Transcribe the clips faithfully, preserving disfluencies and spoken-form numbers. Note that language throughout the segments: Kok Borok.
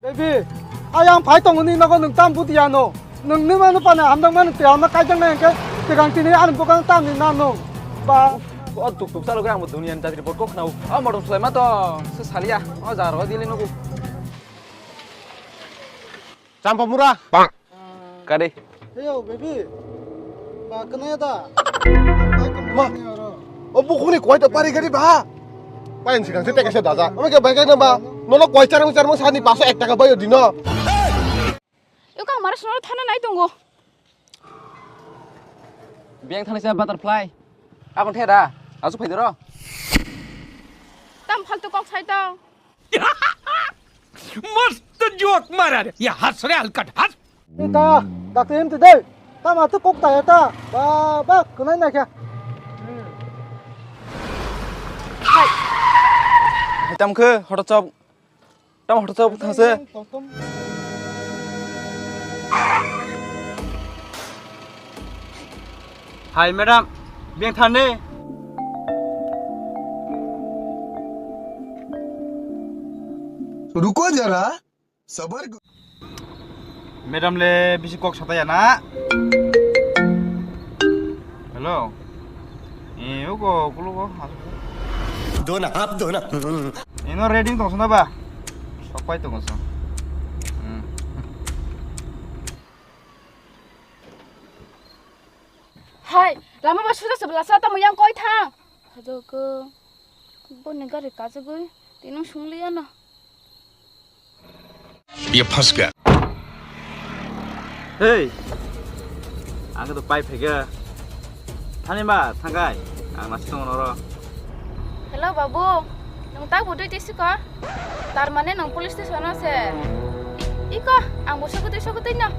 Baby, ayang phai tongo ni nogo nwng tam buti ano. Nwng ni manu pana hamdang manu te ano kaijang na hingke tegang tini ani bokang tam ni na nwng. Ba. O tuk tuk salo khe ang bo duniya ni jatri bot kok nau. O modom sulai ma to se salia. O jar o dili nugu. Champa mura. Kari. Heyo, baby. Ba, kenaya da? Ma. O bukhukni koi ta pari gari ba. Payan sikang se teke se daja. Ama ke bai kai na ba. Nono koi charang charang sani paso ek taka bayo dino. Yo kang mara sono thana nai tongo. Biyang thani sa butterfly. Abang thera. Asu phai doro. Tam faltu kok sai tong. मस्त जोक मारा रे. या हंस रे हलकट हंस. Ita, dakti em tide. Tama tu kok ta eta. Ba, ba, kunai na kya? Tam khe hoto chop. Tam hoto chop thangse. Hi madam, beng thane. Ruko jara, sabar. Madam le bisi kok sataya na. Hello. Eh, uko, kulo ko. Dona, hap dona. Ino ready tong sana ba. Sopai tong sana. Hmm. Hai, lama ba sudah sebelas atau yang koi thang. Aduh, ke. Bo ni gari kajagwi, tinung sungliya no. Ye phas gaya. Hey, ang to pai phega. Thani ba thangai, ang nasi tong noro. Hello babu, nung tak budui tisi ko? Tar mane nung police station o se. I-, iko, ang bo sokotwi sokotwi no.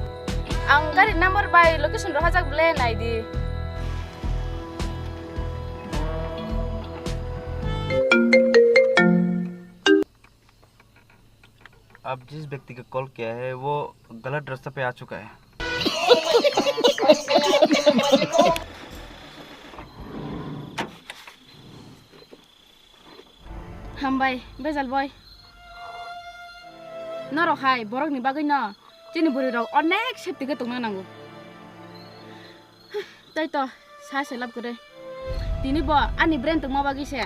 Ang gari number bai location rohajak ble nai di. आप जिस व्यक्ति का कॉल किया है वो गलत रास्ता पे आ चुका है। Hambai, Bejal boy. Norok hai borokni bagwino chini bwrwirok onek safety khe tongna nango. Tei to, sa se lab kwrwi. Tini bo ani brain tongma bagwi se.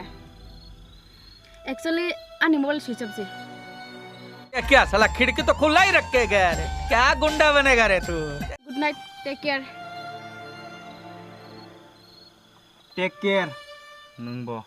Actually, ani mobile switch off se. ये क्या साला खिड़की तो खुला ही रख के गया रे, क्या गुंडा बनेगा रे तू? Good night, take care. Take care, nwng bo.